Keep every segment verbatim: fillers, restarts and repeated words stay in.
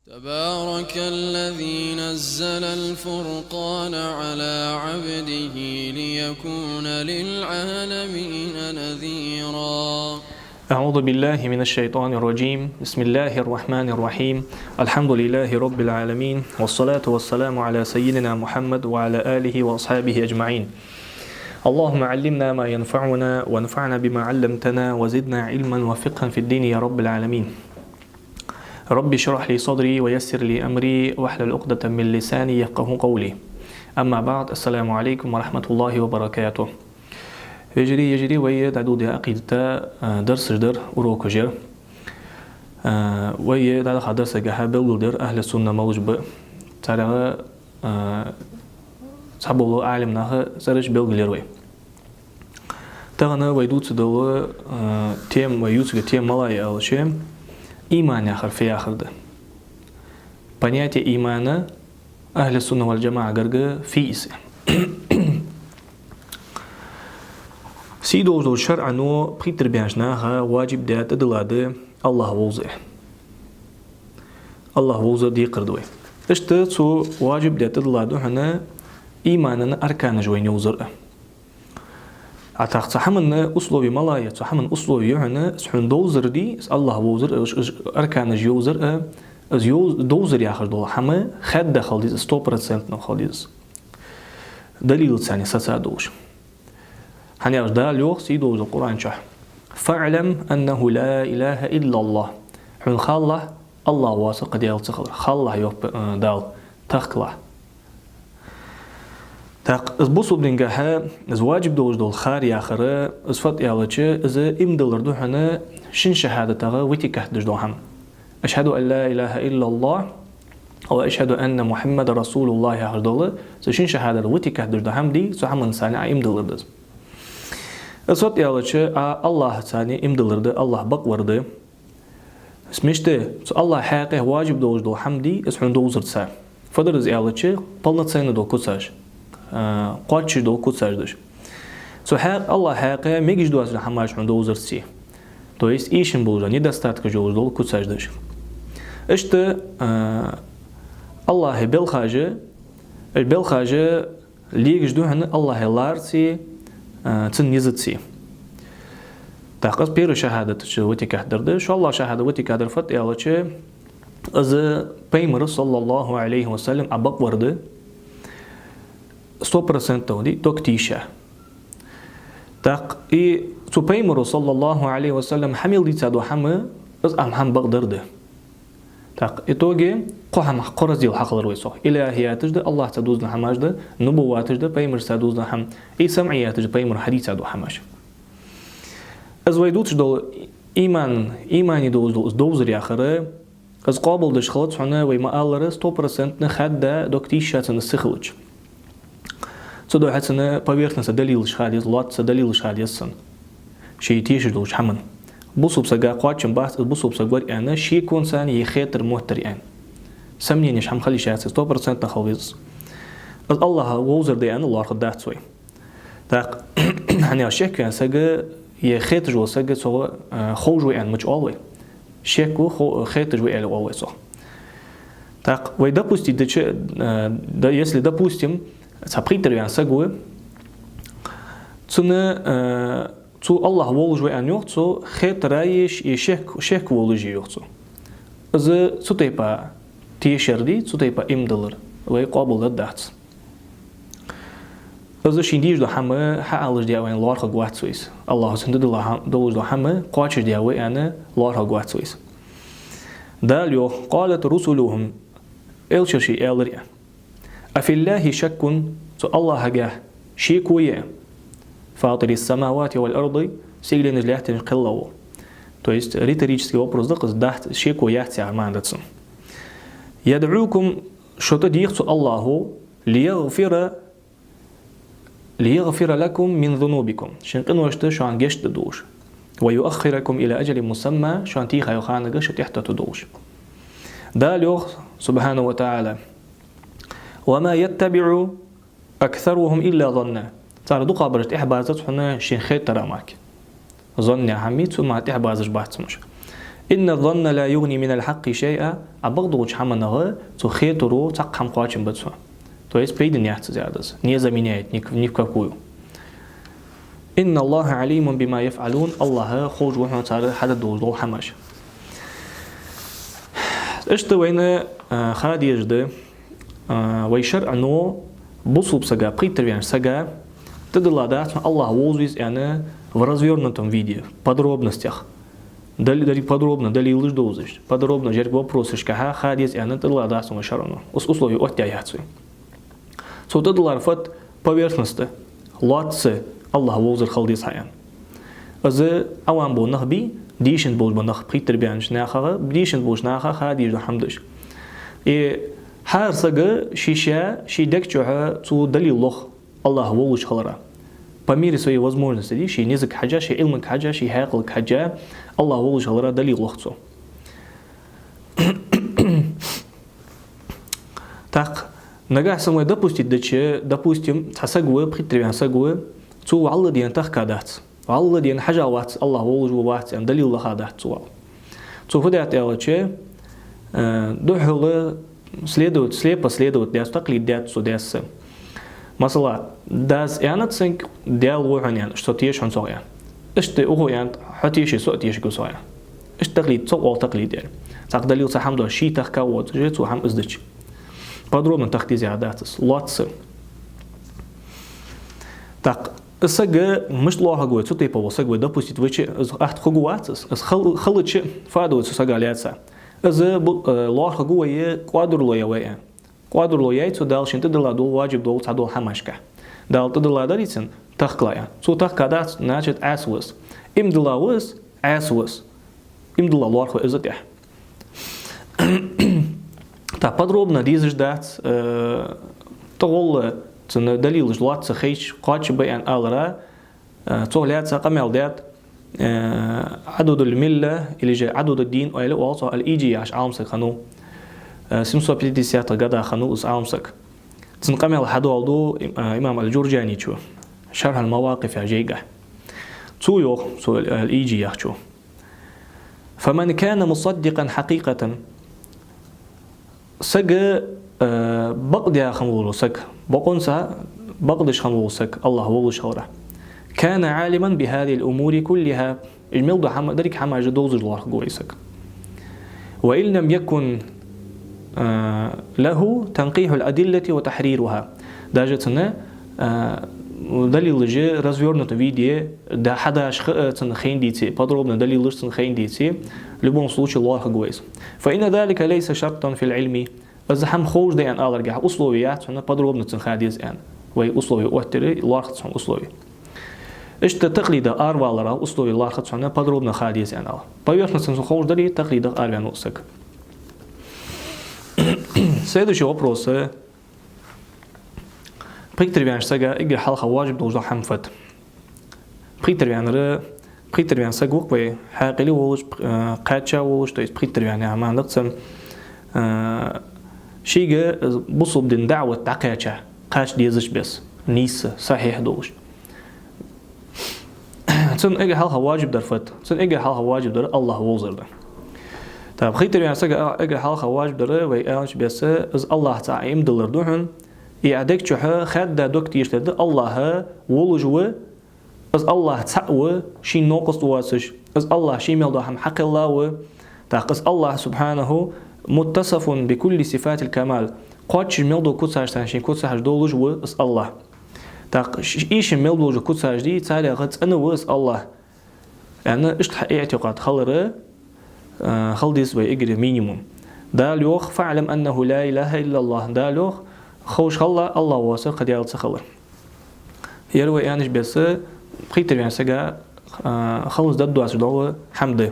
تبارك الذي نزل الفرقان على عبده ليكون للعالمين نذيرا. أعوذ بالله من الشيطان الرجيم. بسم الله الرحمن الرحيم. الحمد لله رب العالمين، والصلاة والسلام على سيدنا محمد وعلى آله وأصحابه أجمعين. اللهم علمنا ما ينفعنا وانفعنا بما علمتنا وزدنا علما وفقها في الدين يا رب العالمين. رب اشرح لي صدري ويسر لي أمري واحلل عقدة من لساني يفقهوا قولي. أما بعد، السلام عليكم ورحمة الله وبركاته. Вежарий, йижарий, вай дӀадоладаь Ӏакъидата, а, дарсаш дар, урокаш яр. А, вай дӀадахача дарсагахьа белгалдир ахьлу сунна малаш ба. Царех, а, цхьабола Ӏалимнаха цӀераш белгалъяьр вай. Тахан вай дувцаргдола, а, тема, вай ювцаргья тема малагӀа я аьлча, иман яхар фу яхар да. Понятие имана ахьлу сунна валь-джамаӀа гарга фу я из. Сий долаш дола шарӀо пхийттара баьннача наха важиб даь, тӀадилла да АллахӀ вовзар. АллахӀ вовзар декхар да вай. Иштта цо важиб даь, тӀадилла да хьона имана арканаш вайна йовзар а. А тӀаккха цу хӀаман условие малагӀа я, цу хӀаман условие я хьона, из хьона довзар дий, из АллахӀ вовзар а, из, из арканаш йовзар а, из йов-, довзар яхаш дола хӀама хаьдда хила деза, стопроцентно хила деза. Далилаца цхьана саца долаш. ХӀана аьлча Дала йоах сий долаш дола Къуръан чу: «فاعلم أنه لا إله إلا الله». Хьона халахь, АллахӀ воацар кхы Даьла ца хилар. Халахь, йоах, э, Дала, тахкалахь. ТӀаккха из бусалба динагахьа, из важиб долаш дола хар яхар, из фуд аьлча, из иман диллар да хьона шин шахӀадатах вытекать деш дола хӀама. أشهد أن لا إله إلا الله وأشهد أن محمدا رسول الله яхаш дола, цу шин шахӀадатах вытекать деш дола хӀама дий, цу хӀаманца цхьана Ӏа иман диллар да из. Из фуд аьлча, Ӏа АллахӀаца цхьана иман диллар да, АллахӀ бакъвар да. Из мишта, цу АллахӀа хьакъехьа важиб долаш дола хӀама дий, из хьона довзар цо. Фу дар из аьлча, полноценни дола куцаш, а, кхоачаш дола куцаш деш. Цу хьакъ-, АллахӀа хьакъехьа мегаш доацаш дола хӀамаш хьона довзар цо. То есть, эшаш болаш дола, недостаткаш йолаш дола куцаш деш. Иштта, а, АллахӀа белхаш, уж белхаш легаш да хьона АллахӀа ларца, а, цун низаца. ТӀаккха из первый шахӀадат чу вытекать дар да. ШоллагӀа шахӀадат вытекать дар фуд аьлча, из Пайхамар, саллаллахӀу Ӏалайхи ва саллам, Ӏа бакъвар да, сто процентов дий, дог тийша. ТӀаккха и цу Пайхамара, саллаллахӀу Ӏалайхи ва саллам, хьа мел дийца дола хӀама, из Ӏа хӀама бакъдар да. ТӀаккха итоге кхо хӀама, кхо раздел хьахилар вай цох. Илахьияташ да, АллахӀаца дувзаденна хӀамаш да, нубувваташ да, Пайхамарца дувзаденна хӀама, и самӀияташ да, Пайхамара хьадийца дола хӀамаш. Из вай дувцаш дола иман, имане долаш дола из довзар яхар, из къоабалдеш хилац хьона, вай ма аллара, сто процентно хаьдда, дог тийша цунна из ца хилча. Цудухьа цунна поверхностно далилаш ха деза, лоацца далилаш ха деза цунна. Ше тешаш долча хӀаман. Бусалба сага кхоачам бац, из бусалба саг вар аьнна, шеконца е хетар-моттар аьнна. Сомненеш хӀама хила йиш яц, сто процентно хила веза из. Из АллахӀ вовзар да аьнна лоархӀаргдац вай. ТӀаккха, хӀана аьлча шек ваьнна саг, е хеташ вола саг, цох, а, ховш ва аьнна мича оал вай. Шек ва, хо-, хеташ ва аьле оал вай цох. ТӀаккха вай допустить дича, а, да, если, допустим, цхьа пхийттара ваьнна саг ва, цунна, а, цо АллахӀ вовзаш ва аьнна йоах цо, хетар а еш, е шек, шек волаш я йоах цо. Из цу тайпа тешар дий, цу тайпа иман диллар вай къоабалдергдац. Из шийна дезаш дола хӀама хьаалаш де вайна лоархӀаргвац вай из. АллахӀа цунна дӀадилла хӀа-, долаш дола хӀама кхоачашде вай аьнна лоархӀаргвац вай из. Дала йоах: «قالت رسلهم», элчаша аьлар а: «أفي الله شك», цу АллахӀагахьа шеко я, «فاطر السماوات والأرض», сигаленаш, лаьттанаш кхелла вола. То есть риторический вопрос да-кх из, дац, шеко яц яхар маӀан да цун. «يدعوكم», шо тӀадийх цу АллахӀо, «ليغفر ليغفر لكم من ذنوبكم», шун къиношта шоана гешт дергдолаш. «ويؤخركم إلى أجل مسمى», шоана тийха йола ханага шо тӀехьатеттаргдолаш. Дала йоах, سبحانه وتعالى: «وما يتبع أكثرهم إلا ظنا». Цар дукхагӀбараш тӀехьабазац хьона шоай хетара мара. Зонна яха хӀама я, цу мара тӀехьабазаш бац уж. إن الظن لا يغني من الحق شيئا, Ӏа бакъдолча хӀаманах цу хетаро цхьаккха хӀама кхоачам бац хьона. То есть пайдана яц из яхар да из. Не заменяет ни, ни в какую. إن الله عليم بما يفعلون, АллахӀ ховш ва хьона цар хьаде долаш дола хӀамаш. Иштта вайна, а, ха дезаш да, а, вай шарӀо бусалба сага, пхийттара ваьннача сага, тӀадилла дац хьона АллахӀ вовзийта аьнна в развёрнутом виде, в подробностях. Дали-, дали-, подробно далилаш довзаш, подробно жергга вопросашка ха деза аьнна тӀадилла дац хьона шарӀо. Ус условие оттаяь яц вай. Цо тӀадиллар фуд? Поверхностно, лоацца АллахӀ вовзар хила деза хьа аьнна. Из Ӏавам бола нах бий, дийшанза болаш бола нах, пхийттара баьннача нахах, дийшанза болча наха ха дезаш да хӀама даш. И хӀара сага ший ша, ший дег чухь цо далил лох АллахӀ вовзаш хилара. По мере своей возможности, дий, ший низага хьежжа, ший Ӏилмага хьежжа, ший хьаькъалга хьежжа, АллахӀ вовзаш хилара далил лох цо. ТӀаккха нагахьа санна вай допустить дича, допустим, цхьа саг ва, пхийттара ваьнна саг ва, цо вӀалла дена тахка дац. ВӀалла дена хьажа вац, АллахӀ вовзаш ва, вац аьнна далил лаха дац цо вӀалла. Цо фу даьд аьлча, э, духхьал следовать, слепо следовать даьд, такълид даьд цо даьсса. Масала, дас аьннад цунга, Даьла ва хьона аьнна, иштта со теша хьона цох аьнна. Иштта укхо аьннад, хьо теший, со а тешаргва цох аьнна. Иштта такълид, цох оал такълид аьнна. Цхьаккха далил, цхьа хӀама доацаш, ший тахка воацаш, цо хӀама из дича. Подробно тахка деза яхар дац из, лоацца. ТӀаккха из саг мишта лоархӀаргва вай, цу тайпара вола саг вай допустить вича, из атта хургвац из, из хал-, хилча фу ду вай цу сага лаьца. Из бу-, э, лоархӀаргва вай кӀоадарло я вай аьнна. КӀоадарло яй цо Дала шийна тӀадилла дола, важиб дола цхьадола хӀамашка. Дала тӀадилла дарий цунна тахкала аьнна. Цо тахка дац, значит, Ӏаьса ва из. Иман дилла ва из, Ӏаьса ва из. Иман дилла лоархӀ ва из тӀехьа. ТӀаккха подробно дезаш дац, э, тӀагӀолла цунна далилаш лоацца хайча, кхоачаш ба аьнна алара, э, цох лаьца къамаьл даьд, э, Ӏадудул-Милла или же Ӏадудуддин, аьле оал цох, Ал-Иджи яхаш Ӏалам саг хиннав. Э, семьсот пятидесятых годах хиннав из Ӏалам саг. Цун къамаьл хьадоаладу им-, э, имам Ал-Джурджаничо, Шархь ал-Мавакъиф яхача жайгахь. Цо йоах, цо Ал-, Ал-Иджи яхачо: فمن كان مصدقا حقيقة, саг, э, бакъдеш хинна вола саг, бокъонца бакъдеш хинна вола саг АллахӀ вовзаш хилара, كان عالما بهذه الأمور كلها, из мел дола хӀама, деррига хӀамаш довзаш лоархӀаргва из саг. وإن لم يكن, э, له تنقيح الأدلة وتحريرها. Даже цунна, э, далилаш развёрнутом виде да хьадеш ха, э, цунна хайна деце, подробно далилаш цунна хайна деце, в любом случае лоархӀаргва из. فإن ذلك ليس شرطا في العلم. Из хӀама ховш да аьнна аларгахь условие яц хьона подробно цунна ха деза аьнна. Вай условие оттаяьр, лоархӀац хьона условие. Иштта такълидах араваларах условие лоархӀац хьона подробно ха деза аьнна ала. Поверхностно цунна ховш дале, такълидах араваьннав из саг. Следующий вопрос. Пхийттара ваьннача сага эггара хьалха важиб долаш дола хӀама фуд? Пхийттара ваьннар, пхийттара ваьнна саг ва-кх вай, хьаькъале волаш, э, кхаьча волаш, то есть пхийттара ваьнна яха маӀан да-кх цун, э, шийга бусалба дина даӀват дӀакхаьча, кхача дезача беса, нийса, сахьихь долаш. Цун эггара хьалха важиб дар фуд? Цун эггара хьалха важиб дар АллахӀ вовзар да. ТӀаккха пхийттара ваьнна сага эггара хьалха важиб дар, вай аьннача беса, из АллахӀ цаӀ иман диллар да хьона, и Ӏа дег чухь хаьдда дог тешалуш да, АллахӀ волаш ва, из АллахӀ цаӀ ва, шийна новкъост воацаш, из АллахӀ ший мел дола хӀама хьакхелла ва. ТӀаккха из АллахӀ, سبحانه، متصف بكل صفات الكمال. Кхоачаш мел дола куцаш санна шийна куцаш долаш ва из АллахӀ. ТӀаккха ш-, эшаш мел болаш дола куцаш дий, царех цӀена ва из АллахӀ. Яъни иштта хьа иӀтикъад хилар, э, хила деза вай эггара минимум. Дала йоах: فاعلم أنه لا إله إلا الله. Дала йоах, ховш хила, АллахӀ воацар кхы Даьла ца хилар. Ер вай аьннача беса, пхийттара ваьнна сага, а, хиланза дӀадоацаш дола хӀама да.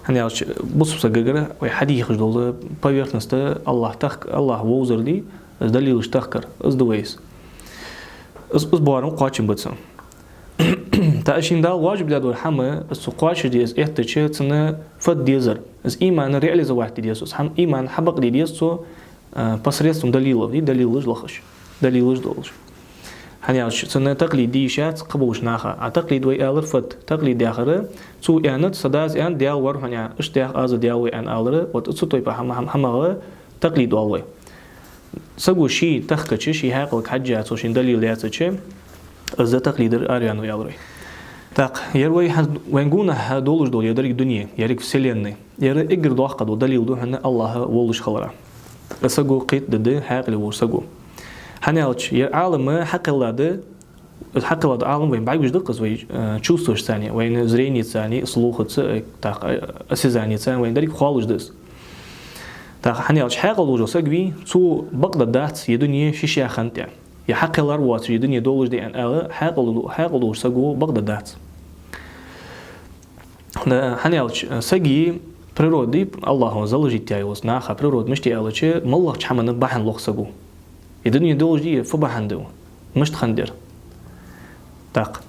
ХӀана аьлча, бусалба сагагара вай хьадийхаш дола поверхностно АллахӀ тахк-, АллахӀ вовзар дий, из далилаш тахкар, из да вайца. Из, из боарам кхоачам ба цун. ТӀаккха шийна Дала важиб даь дола хӀама, из цо кхоачашде из эттача, цунна фуд дезар? Из иман реализовать де деза цо, из хӀама, иман хьабакъде деза цо, а, посредством далилов, дий, далилаш лохаш, далилаш долаш. ХӀана аьлча, цунна такълид де йиш яц кхыболча наха. А такълид вай аьлар фуд? Такълид яхар, цо аьннад, са дас аьннад, Даьла вар хьона, иштта дах аз а Даьла ва аьнна алар, вот цу тайпа хӀама, хӀама, хӀамах такълид оал вай. Саго ший тахкача, ший хьаькъалга хьежжа, цо шийна далил лаьцача, из такълидар араваьннав аьлар вай. ТӀаккха ер вай хьа-, вайна гонахьа долаш дола ер деррига дуне, еррига вселенная, ер эггара доккха дола далил да хьона АллахӀ волаш хилара. Саго кхетаде деза, хьаькъале волча саго. ХӀана аьлча, ер Ӏалам хьакхелла да, хьакхелла да Ӏалам вайна бӀаргагуш да-кх из вай, э, чувствашца, вайна зреница, слухаца, э, тӀаккха, э, осязаниеца, вайна деррига хулаш да из. ТӀаккха хӀана аьлча, хьаькъал долаш саг вий, цо бакъдергдац ер дуне ший-ший хана тӀа. Е хьакхеллар воацаш ер дуне долаш да аьнна ала, хьаькъал, хьаькъал долаш саго бакъдергдац. Да, хӀана аьлча, сага природа, АллахӀа заложить яь йолча наха природа мишта я аьлча, моллагӀча хӀаман бахьан лох саго. Ер дуне долаш дий, фу бахьан да, мишта хиннадар. ТӀаккха.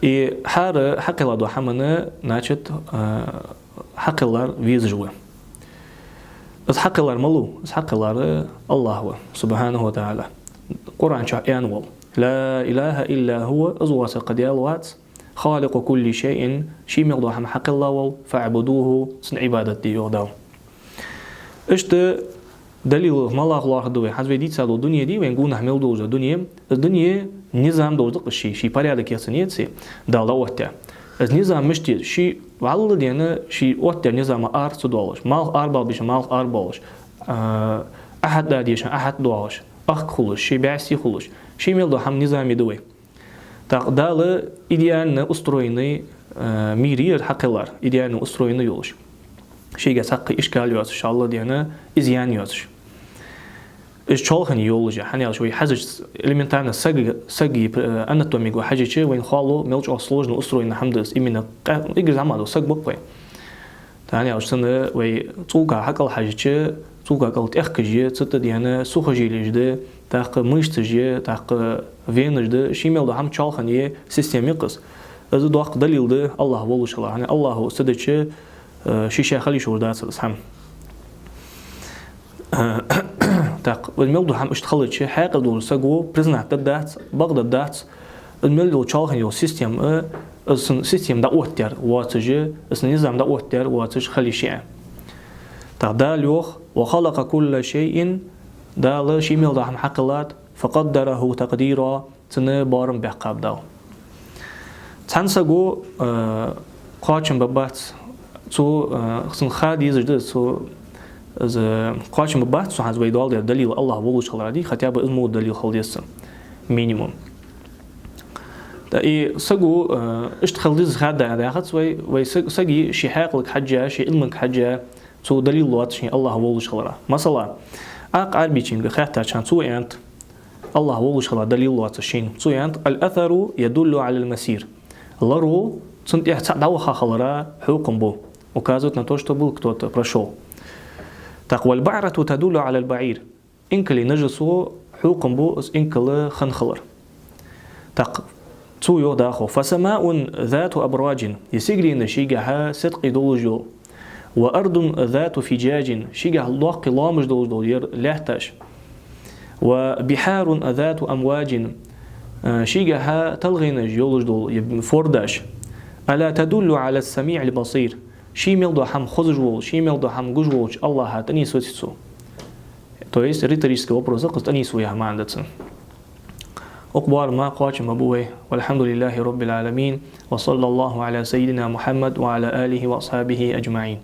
И хӀара хьакхелла дола хӀама, значит, а, хьакхеллар везаш ва. Из хьакхеллар малув? Из хьакхеллар АллахӀ ва, سبحانه وتعالى. Къуръан чу аьнна вола: «لا إله إلا هو», из воацар кхы даьла вац, «خالق كل شيء», ший мел дола хӀама хьакхелла вола, «فاعبدوه», цунна Ӏибадат де, йоах Дала. Иштта далил малагӀа лоархӀаргда вай? ХӀанз вай дийца дола дуне дий, вайна гонахьа мел долаш дола дуне, из дуне низам долаш да-кх ший, ший порядок яц цун, Дала дӀаоттаяь. Из низам мишта я? Ший вӀалла дена, ший оттаяь низама ара ца доалаш, малх арабоалабеш, малх арабоалаш, а, ахьатта дезаш, ахьатта доалаш, ахка хулаш, ший бӀаьсти хулаш, ший мел дола хӀама низаме да вай. ТӀаккха Дала идеально устроенный, э, мир я ер хьакхеллар, идеально устроенный йолаш. Шийга цхьаккха ишкал йоацаш, вӀалла дена, изъян йоацаш. Из чоалхане йолаш я, хӀана аьлча вай хьажача, элементарно саг, сага, э, анатомега хьажача, вайна ховлу мел чӀоагӀа сложно устроенный хӀама да из, именно къа-, эггара зӀамига дола саг ба-кх вай. ХӀана аьлча цунна вай цӀока хьакӀалхьежача, цӀока кӀал тӀехкаш я, цу тӀа дена сухожилеш да, тӀаккха мышцаш я, тӀаккха венаш да, ший мел дола хӀама чоалхане я, система я-кх из. Из доккха далил да АллахӀ волаш хилара. ХӀана? АллахӀа ца дича, э, ший-ший хила йиш йолаш дацар из хӀама. Э, тӀаккха, из мел дола хӀама иштта хилча, хьаькъал долча саго признать дергдац, бакъдергдац, из мел йола чоалхане йола система, э, из цун система дӀаоттаяьр воацаш, из цун низам дӀаоттаяьр воацаш хила йиш я. ТӀаккха Дала йоах: «وخلق كل شيء», Дала ший мел дола хӀама хьакхеллад, «فقدره تقديرا», цун боарам баьккхаб Дала. Цхьан саго, э, кхоачам бергбац, цо, э, цунна ха дезаш да, цо, из, кхоачам бергбац цо хӀанз вай доаладаьр далил АллахӀ волаш хилара дий, хотя бы из мо далил хила деза цун, минимум. ТӀаккха и саго, э, иштта хила деза хадда яхац вай, вай саг-, сага ший хьаькъалга хьежжа, ший Ӏилмага хьежжа, цо далил лоац шийна АллахӀ волаш хилара. Масала, акха Ӏарбийчунга хаьттача хана цо аьннад, АллахӀ волаш хилара далил лоацаш шийна. Цо аьннад: «الأثر يدل على المسير». Ларо цунна тӀехьа цхьа дӀаваха хилара хьокхам бу, указывает на то, что был кто-то, прошёл. ТӀаккха: «والبعرة تدل على البعير». Инкала нажасо хьокхам бу из инкал хинна хилар. ТӀаккха цо йоах дӀахо: «فسماء ذات أبراج», е сигален шийгахьа седкъий долаш йола, «وأرض ذات فجاج», шийгахьа доккхий лоамаш долаш дола ер лаьтташ, «وبحار ذات أمواج», э, шийгахьа талгӀенаш йолаш дола е фордаш, «ألا تدل على السميع البصير», ший мел дола хӀама хозаш вола, ший мел дола хӀама гуш волча АллахӀа тӀанийсваций цо? То есть риторический вопрос да-кх из, тӀанийсву яха маӀан да цун. Укх боарама кхоачам бергба вай. والحمد لله رب العالمين، وصلى الله على سيدنا محمد وعلى آله وأصحابه أجمعين.